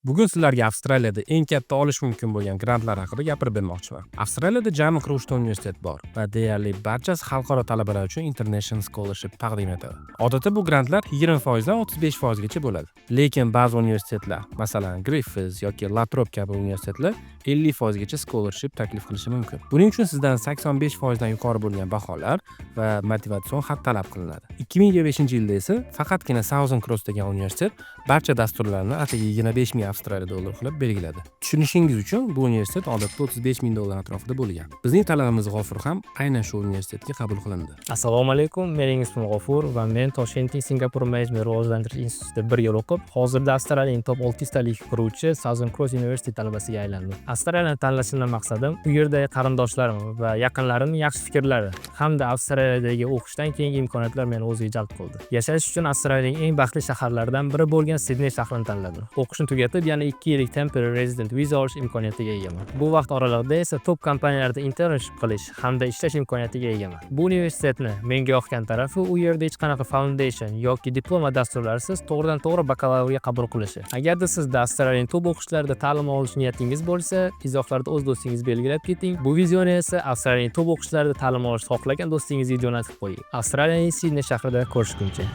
Bugun sizlarga Avstraliyada eng katta olish mumkin bo'lgan grantlar haqida gapirib bermoqchiman. Avstraliyada jami 43 ta universitet bor va deyarli barchasi xalqaro talabalar uchun International Scholarship taqdim etadi. Odatda bu grantlar 20% dan 35% gacha bo'ladi. Lekin ba'zi universitetlar, masalan, Griffith yoki La Trobe kabi universitetlar 50% gacha scholarship taklif qilishi mumkin. Buning uchun sizdan 85% dan yuqori bo'lgan baholar va motivatsion xat talab qilinadi. 2025-yilda esa faqatgina Southern Cross degan universitet barcha dasturlarni atigi 25 ming Avstraliya dollar qilib belgiladi. Tushunishingiz uchun, bu universitet odatda 35 ming dollar atrofida bo'lgan. Bizning talabamiz G'ofur ham aynan shu universitetga qabul qilindi. Assalomu alaykum, mening ismim G'ofur va men Toshkentning Singapur Menejment rivojlantirish institutida bir yil o'qib, hozirda Avstraliyaning top 600 talik quruvchi Southern Cross University talabasiga aylandim. Avstraliyani tanlashimdan maqsadim u yerdagi qarindoshlarim va yaqinlarimning yaxshi fikrlari hamda Avstraliyadagi o'qishdan keyingi imkoniyatlar meni o'ziga jalb qildi. Yashash uchun Avstraliyaning eng baxtli shaharlaridan biri bo'lgan Sidney shahrini tanladim. O'qishni tugatib, yana 2 yillik temporary resident viza olish imkoniyatiga egaman. Bu vaqt oralig'ida esa top kompaniyalarda internship qilish hamda ishlash imkoniyatiga egaman. Bu universitetni menga yoqgan tarafi u yerda hech qanaqa foundation yoki diploma dasturlarisiz to'g'ridan to'g'ri bakalavrga qabul qilishi. Agarda sizda Avstraliyaning top o'qishlarida ta'lim olish niyatingiz bo'lsa, izohlarda o'z do'stingizni belgilab keting. Bu videoni esa Avstraliyaning top o'qishlarida ta'lim olishni xohlagan do'stingizga jo'natib qo'ying. Avstraliyaning Sidney shahrida ko'rishguncha.